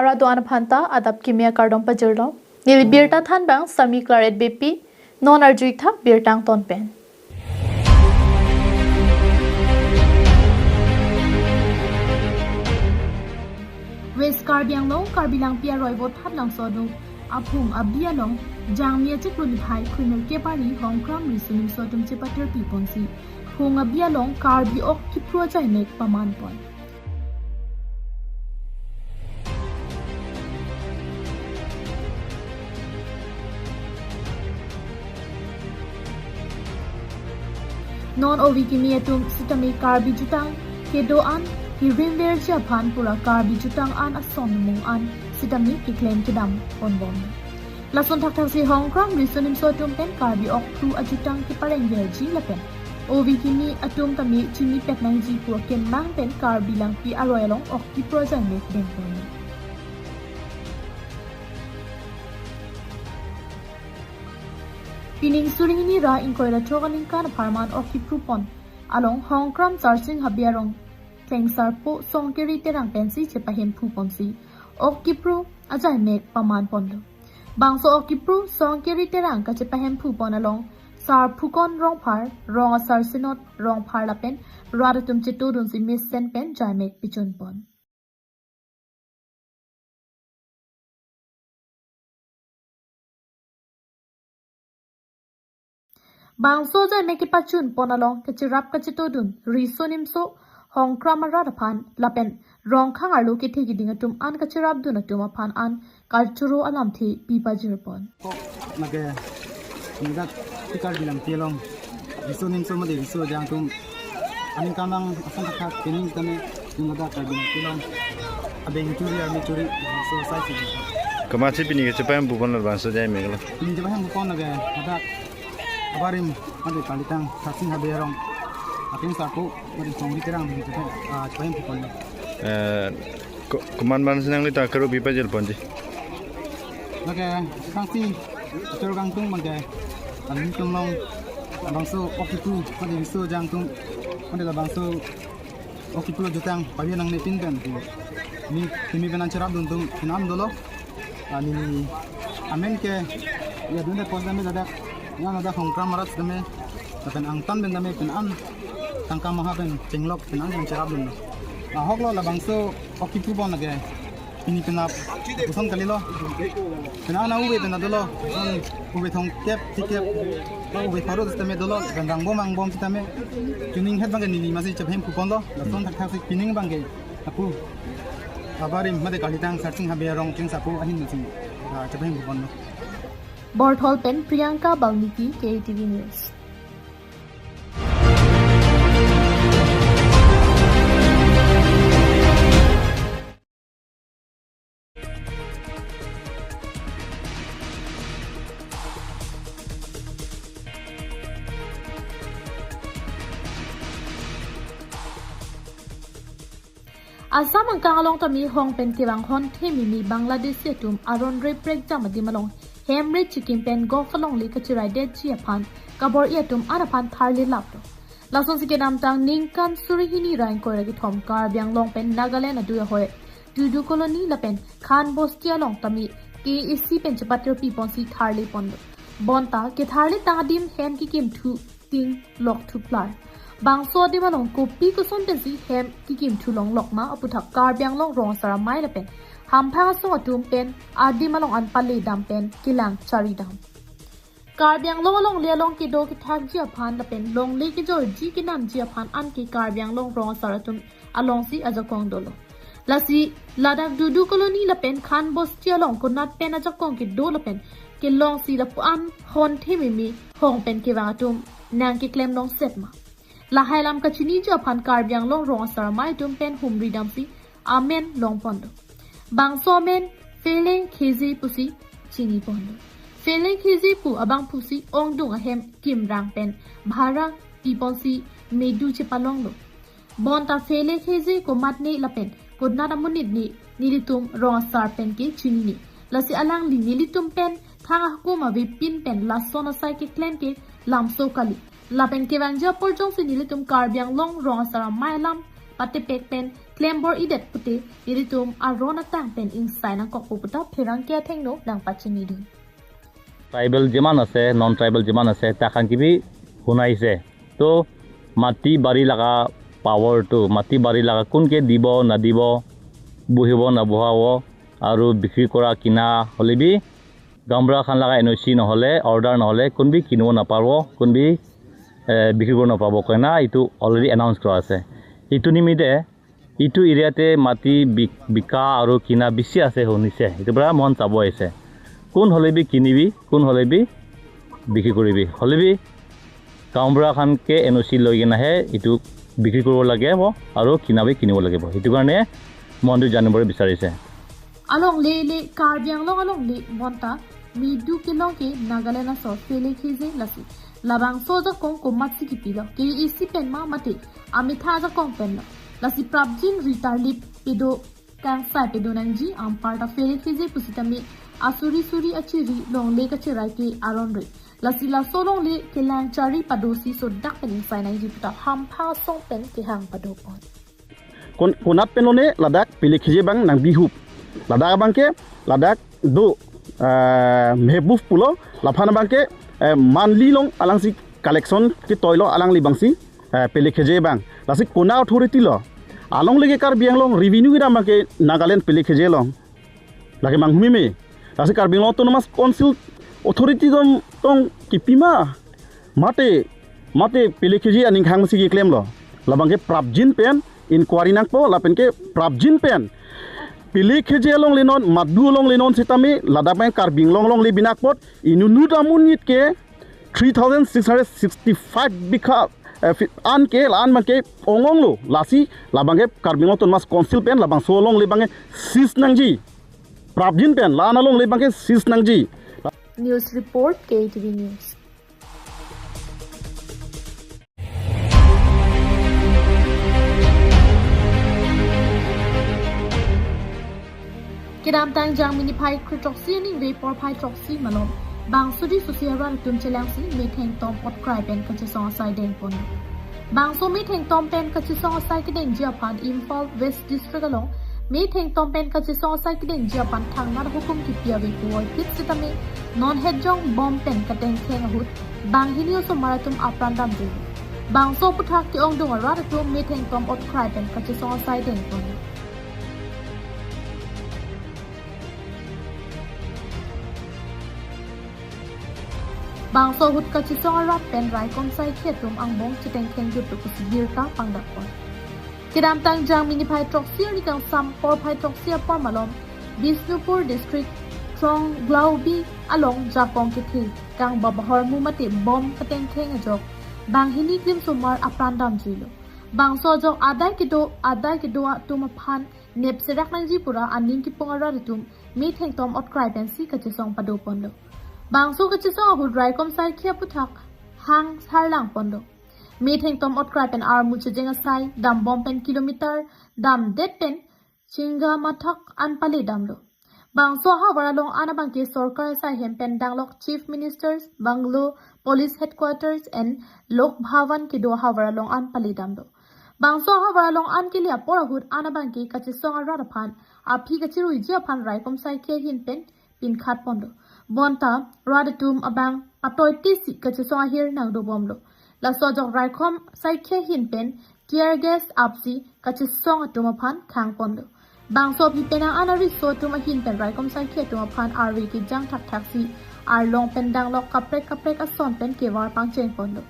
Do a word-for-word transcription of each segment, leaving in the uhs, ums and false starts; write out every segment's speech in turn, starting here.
Arat do-an aphanta adap kimi akardom pajirlo. Neli birta thanbang Sami Claret Beypi, non arju-ik tha birta angton pen. West Karbi Anglong, Karbi Langpi aroi Vothatlangso adung aphung abi along Jangmi achiklo niphai khunir kep arni Hongkram riso nimso atum chepatirpi ponsi phung abi along Karbi ok kipru ajaimek paman pon. Non ove kimi atum sitame Karbi jutang kedo an, hirim verji aphan pura Karbi jutang an ason mung an sitame keklem kedam ponbom. Lason thakthaksi Hongkram riso nimso atum pen Karbi ok kipru ajutang kepareng verji lapen ove kimi atum tame chinipet nangji pu akemang pen Karbi Langpi aroi along ok kipru ajaimek dengpon. Pining suri hini ra ingkoi ra throk aningkan apharman ok kipru pon along Hongkram Sarsing Habe arong Klengsarpo Songkeri Terang pensi chepahemphu ponsi ok kipru ajaimek paman ponlo. Bangso ok kipru Songkeri Terang kachepahemphu pon along Sarphukon Rongphar, Rong Asar Senot Rongphar lapen rat atum chetodunsi mesen pen jaimek pichun pon. Bangso ajaimek kepachun pon along kacherap kachetodun riso nimso Hongkram arat aphan lapen Rongkhang arlo kethe keding atum an kacherapdun atum aphan an kachoro alamthe pi pajir pon. Kok lake ningdak tikar bilang telong riso nimso made riso jangtum aningkan lang ason thakthak kening tame ningdak Karbi Langpi along abeng churi arni churi so sai si. Komatsi pini kachepahemphu pon labangso ajaimek lo? Pini chepahemphu pon lake hadak abarim made kalitang Sarsing Habe arong Klengsarpo made Songkeri Terang pini chepa, ah, chepahemphu pon. Eh, ko-, komat man si nanglita karo pi pajir ponji? Lake kangsi chor kangtung mangke aningtum along bangso ok kipru made riso jangtum made labangso ok kipru jutang pavi nangne pin pen pu. Ni kimi pen an cherapdun atum pen an dolo. Ani amen ke ya dun de pos dame dadak. Ya dadak Hongkram arat dame. Lapen angtan pen dame pen an tangka maha pen chenglok pen an pen cherapdun. Ahok lo labangso ok kipru pon lake. Pini penap puson kalilo. Penap na ove penap dolo. Puson ove thomkep, thikep. Ove pharo sitame dolo. Pen rangbom angbom sitame. Chuning het bangke neli masi chepahemphu ponlo. Lason thakthaksi pining bangke apu abarim made kalitang Sarsing Habe arong Klengsarpo ahin masi, ah, chepahemphu ponlo. Borthol pen Priyanka Balmiki, K T V News. Assam angkang along tame hong pen kevang honthemimi Bangladeshi atum aron reprek jam adim along hem re chikim pen golf alongle kacheraidetji aphan kabor-i atum an aphan tharle laplo. Lasonsi kedamtang ningkan suri hini ra ingkoi ra kethom Karbi Anglong pen Nagaland adui ahoi Tudu Colony lapen Khan Bosti along tame K A A C pen chepatirpi ponsi tharle ponlo. Bonta ketharle tang adim hem kekimthu ting lok thuplar. Bangso adim along kopi koson pensi hem kekimthu longlok ma aputhak Karbi Anglong rong asar amei lapen hamphang asong atum pen adim along an pale dam pen kelang chari dam. Karbi Anglong alongle along kedo kethakji aphan lapen longle kejorji kenamji aphan anke Karbi Anglong rong asar atum alongsi ajakong dolo. Lasi ladak Tudu Colony lapen Khan Bosti along konat pen ajakong kedo lapen kelongsi lapu-an honthemimi hong pen kevang atum nangkeklem longset ma. Lahai alam kachiniji aphan Karbi Anglong rong asar amei atum pen humri damsi amen long ponlo. Bangso amen Feleng Kheze pusi chini ponlo. Feleng Kheze pu abangphusi ongdung ahem kimrang pen bhara pi ponsi medu chepalonglo. Bonta Feleng Kheze komatne lapen konat amonit ne nelitum rong asar pen ke chinine. Lasi alangli nelitum pen thang ahukum avepin pen lason asai keklem ke lamso kali. Lapen kevangji apor jongsi nelitum Karbi Anglong rong asar amei alam patepek pen klembor-idet pute ilitum aron atang pen ingsai nangkokpo puta pherangke athengno nangpachinidun. Tribal jiman ase, non tribal jiman ase, takhan kibi hunaise. To mati bari laga power to, mati bari laga kun ke dibo, nadibo, bohibo, nabohabo, aru bikri kora kina holebi, gaonbura khan laga N O C nohole, order nohole, kun bi kinibo naparbo, kun bi, eh, bikri kora naparbo koina, itu already announce kora ase. Itu nimite, itu area te mati bik-, bika aru kina bisi ase hunise. Itu pura mon sabo ase. Kun holebi kinibi, kun holebi bikri koribi. Holebi gaonbura khan ke N O C loi kena he, itu bikri koribo lagebo, aru kina bi kinibo lagebo. Itu karone mon tu janibole bisarise. Alongle le, Karbi Anglong alongle bonta midu kelong ke Nagaland asor Pele Kheze lasi. Labangso ajakong komatsi kipilo, K A A C pen ma mate amitha ajakong penlo. Lasi prapjin ri tarlip pedo kangsai pedo nangji, anparta Pele Kheze pusitame asuri suri achiri longle kacherai ke aron re. Lasi laso longle kelang chari padosi sodak pen ingsai nangji puta hampha asong pen kehang padopon. Kon-, konat pen lone ladak Pele Kheze abang nangbihup. Ladak abang ke, ladak do, eh, Mehbub pulo, laphan abang ke, eh, monthly along alangsi collection ketoilo alangli abangsi, eh, Pele Kheze abang. Lasi konat authority lo. Alongle ke Karbi Anglong revenue kedam abang ke Nagaland Pele Kheze along. Lake manghumeme. Lasi Karbi Anglong Autonomous Council authority dom tong kipima. Mate, mate Pele Kheze aning khang si keklemlo. Labang ke prapjin pen inquiry nangpo, lapen ke prapjin pen Pele Kheze alongle non, madu alongle non sitame, ladak pen Karbi Anglong alongle binakpot, inutnut amonit ke three thousand six hundred sixty-five bikha, eh, fi-, an ke, la-an abang ke ong-onglo, lasi, labang ke Karbi Anglong Autonomous Council pen, labangso alongle abang ke seize nangji. Prapjin pen, la-an alongle abang ke seize nangji. News report, K T V News. Kedamtang Jangmi niphai kre-throksi aningve porphai throksi malom bangso riso-isi arat atum chelangsi methengtom otkrai pen kachesong asai dengpon. Bangso methengtom pen kachesong asai kedengji aphan Imphal West District along methengtom pen kachesong asai kedengji aphan thangnat ahukum kipi ave puvoiphit sitame non hetjong bom pen katengkheng ahut banghini osomar atum apran damjui. Bangso aputhak ke-ongdung arat atum methengtom otkrai pen kachesong asai dengpon. Bangso ahut kachesong arat pen raikom saikhi atum angbong chetengkheng jutlo pusi birta pangdakpon. Kedamtang Jangmi niphai throksi arni kangsam porphai throksi apor malom Bishnupur District Thonglaobi along jakong kethe kangbap ahormu mate bom katengkheng ajok banghini klimsomar apran damjuilo. Bangso ajok adai kedo, adai kedo atum aphan nepserak nangji pura aning kipung arat atum methengtom otkrai pensi kachesong padoponlo. Bangso kachesong ahut raikom saikhi aputhak hang sarlangponlo. Methengtom otkrai pen armu chejeng asai dambom pen kilometer damdet pen Chingamathak an pale damlo. Bangso ahavar along an abangke sorkar asai hem pen danglok Chief Minister's Bungalow, Police Headquarters and Lok Bhavan kedo ahavar along an pale damlo. Bangso ahavar along an kele apor ahut an abangke kachesong arat aphan aphi kachiruiji aphan raikom saikhi ahin pen pinkhatponlo. Bonta rat atum abang atoitesi kachesong ahir nangdobomlo. Laso ajok raikom saikhi ahin pen tear gas apsi kachesong atum aphan khangponlo. Bangso aphi penang an ariso atum ahin pen raikom saikhi atum aphan arve kejang thakthaksi arlong pen danglok kaprek kaprek ason pen kevar pangchengponlo.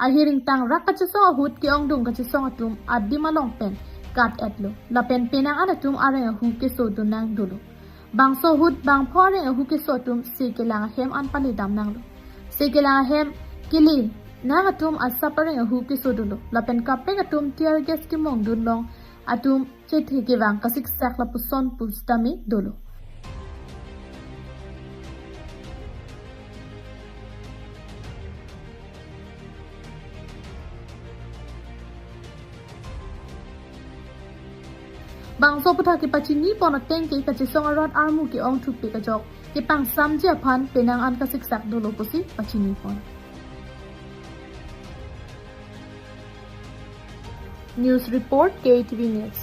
Ahir ingtang rak kachesong ahut ke-ongdung kachesong atum adim along pen kat-etlo. Lapen penang an atum areng ahu kesodun nangdolo. Bangso ahut bangpho areng ahu keso atum se kelang ahem an pale dam nanglo. Se kelang ahem kele nang atum asap areng ahu kesodunlo. Lapen kaprek atum tear gas kemongdun long atum chethe kevang kasiksak lapuson pusitame dolo. Bangso aputhak kepachini pon ateng ke kachesong arat armu ke-ong thupik ajok kepangsamji aphan penang an kasiksak dolo pusi pachini pon. News report, K T V News.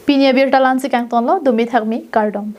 Pini abirta la-ansi kangtonlo, dumi thakmi, kardom.